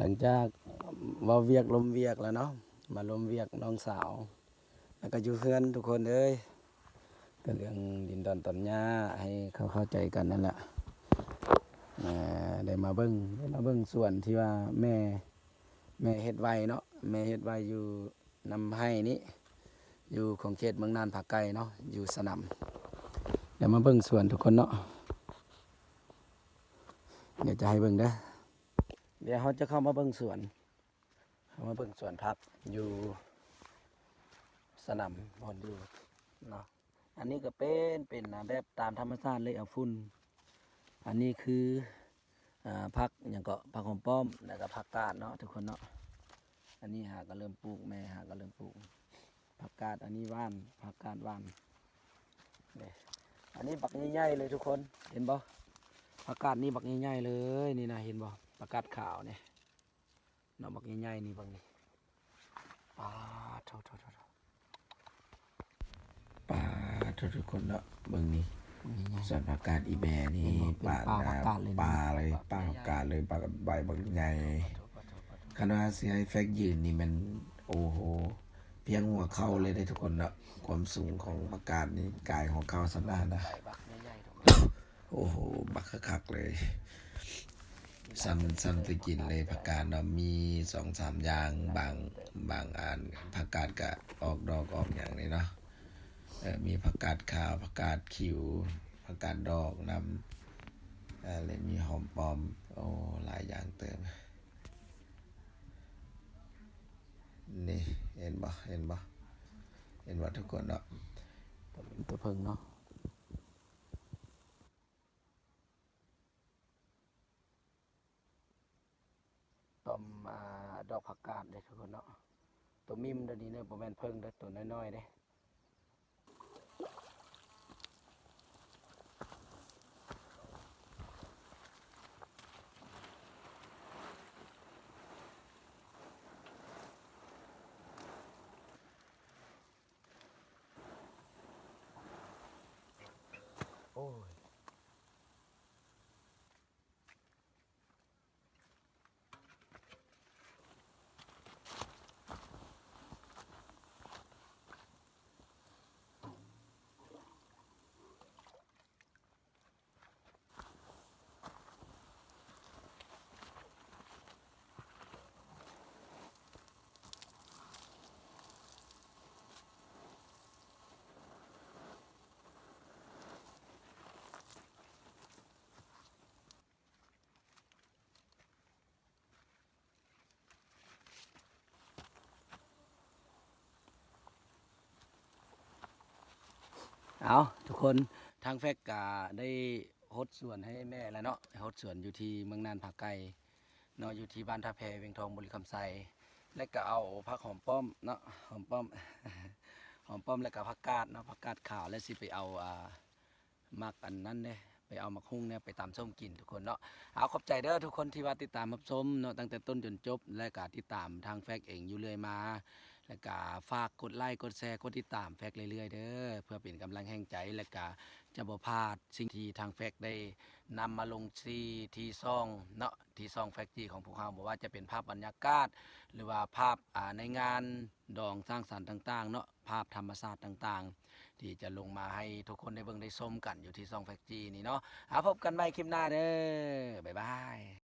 ຫຼັງຈາກເວົ້າວຽກລົມວຽກແລ້ວເນາະ ມາລົມວຽກນ້ອງສາວ ແລ້ວກໍຢູ່ເຮືອນທຸກຄົນເອີຍ ກໍເລື່ອງດິນດອນຕອນຫຍ້າ ໃຫ້ເຂົາເຂົ້າໃຈກັນນັ້ນແຫຼະ. ເອີ ໄດ້ມາເບິ່ງ ໄດ້ມາເບິ່ງສວນທີ່ວ່າແມ່ ແມ່ເຮັດໄວ້ເນາະ ແມ່ເຮັດໄວ້ຢູ່ນຳໄຮ່ນີ້ ຢູ່ຂົງເຂດເມືອງນານພາກໄກ່ເນາະ ຢູ່ສະໜຳ. ດຽວມາເບິ່ງສວນທຸກຄົນເນາະ ດຽວຈະໃຫ້ເບິ່ງເດີ. ດຽວເຮົາຈະເຂົ້າມາເບິ່ງສວນ ເຂົ້າມາເບິ່ງສວນຜັກຢູ່ສະໜຳບ່ອນຢູ່ເນາະ. ອັນນີ້ກໍເປັນ ເປັນນະ ແບບຕາມທຳມະຊາດເລີຍ ເອົາຝຸ່ນ. ອັນນີ້ຄື ອ່າ ຜັກຫຍັງເກາະ ຜັກຫອມປ້ອມ ແລ້ວກໍຜັກກາດເນາະທຸກຄົນເນາະ. ອັນນີ້ຫາກໍເລີ່ມປູກ ແມ່ຫາກໍເລີ່ມປູກຜັກກາດ. ອັນນີ້ຫວ່ານ ຜັກກາດຫວ່ານເດ້. ອັນນີ້ບັກໃຫຍ່ໆເລີຍທຸກຄົນ ເຫັນບໍ່? ຜັກກາດນີ້ບັກໃຫຍ່ໆເລີຍ ນີ້ນະ ເຫັນບໍ່? ຜັກກາດຂາວນີ້ ເນາະ ບັກໃຫຍ່ໆນີ້ ເບິ່ງນີ້ ປາໂທ້ໆໆໆ ປາໂທ້ ທຸກຄົນເນາະ ເບິ່ງນີ້ ສວນຜັກກາດອີແມ່ນີ້ ເຫັນບໍ່? ເປັນປ່າຜັກກາດເລີຍ ປ່າເລີຍ ປ່າຜັກກາດເລີຍ ປ່າໃບບັກໃຫຍ່. ຄັນວ່າຊິໃຫ້ແຟກຢືນນີ້ແມ່ນ ໂອ້ໂຫ ພຽງຫົວເຂົ່າເລີຍເດ້ທຸກຄົນເນາະ ຄວາມສູງຂອງຜັກກາດນີ້ ກາຍຫົວເຂົ່າສ່ຳນັ້ນນະ. ໂອ້ໂຫ ບັກຄັກໆເລີຍ ສ່ຳ ສ່ຳໄດ້ກິນເລີຍຜັກກາດເນາະ. ມີສອງສາມຢ່າງ ບາງ ບາງອັນຜັກກາດກະອອກດອກອອກຫຍັງນີ້ເນາະ. ເອີ ມີຜັກກາດຂາວ ຜັກກາດຂິວ ຜັກກາດດອກນຳ ເອີ ແລະ ມີຫອມປ້ອມ. ໂອ້ ຫຼາຍຢ່າງເຕີບ. ນີ້ ເຫັນບໍ່? ເຫັນບໍ່? ເຫັນບໍ່ທຸກຄົນເນາະ? ຕົວເພິ່ງເນາະ ຕ່ອມ ອ່າ ດອກຜັກກາດເດ້ທຸກຄົນເນາະ. ຕົວມິມຕົວນີ້ເດີ ບໍ່ແມ່ນເຜິ້ງເດີ ຕົວນ້ອຍໆເດ້. ໂອ້ຍ. ເອົາ ທຸກຄົນ ທາງແຟກກະໄດ້ຫົດສວນໃຫ້ແມ່ແລ້ວເນາະ ຫົດສວນຢູ່ທີ່ເມືອງນານພາກໄກ່ເນາະ ຢູ່ທີ່ບ້ານທ່າແພ ວຽງທອງ ບໍລິຄຳໄຊ ແລະກະເອົາຜັກຫອມປ້ອມເນາະ ຫອມປ້ອມ ຫອມປ້ອມ ແລະກະຜັກກາດເນາະ ຜັກກາດຂາວ ແລະຊິໄປເອົາ ອ່າ ໝາກອັນນັ້ນເດ້ ໄປເອົາໝາກຫຸ່ງເນຍ ໄປຕຳສົ້ມກິນທຸກຄົນເນາະ. ເອົາ ຂອບໃຈເດີທຸກຄົນທີ່ວ່າຕິດຕາມຮັບຊົມເນາະ ຕັ້ງແຕ່ຕົ້ນຈົນຈົບ ແລະກະຕິດຕາມທາງແຟກເອງຢູ່ເລື້ອຍມາ ແລະກະຝາກກົດໄລ ກົດແຊ ກົດຕິດຕາມແຟກເລື້ອຍໆເດີ ເພື່ອເປັນກຳລັງແຮງໃຈ ແລະກະຈະບໍ່ພາດສິ່ງທີ່ທາງແຟກໄດ້ນຳມາລົງທີ່ ທີ່ຊ່ອງເນາະ ທີ່ຊ່ອງແຟກຈີຂອງພວກເຮົາ ບໍ່ວ່າຈະເປັນພາບບັນຍາກາດ ຫຼືວ່າພາບ ອ່າ ໃນງານດອງສັງສັນຕ່າງໆເນາະ ພາບທຳມະຊາດຕ່າງໆ ທີ່ຈະລົງມາໃຫ້ທຸກຄົນໄດ້ເບິ່ງໄດ້ຊົມກັນຢູ່ທີ່ຊ່ອງແຟກຈີນີ້ເນາະ. ເອົາ ພົບກັນໃໝ່ຄລິບໜ້າເດີ ບາຍບາຍ.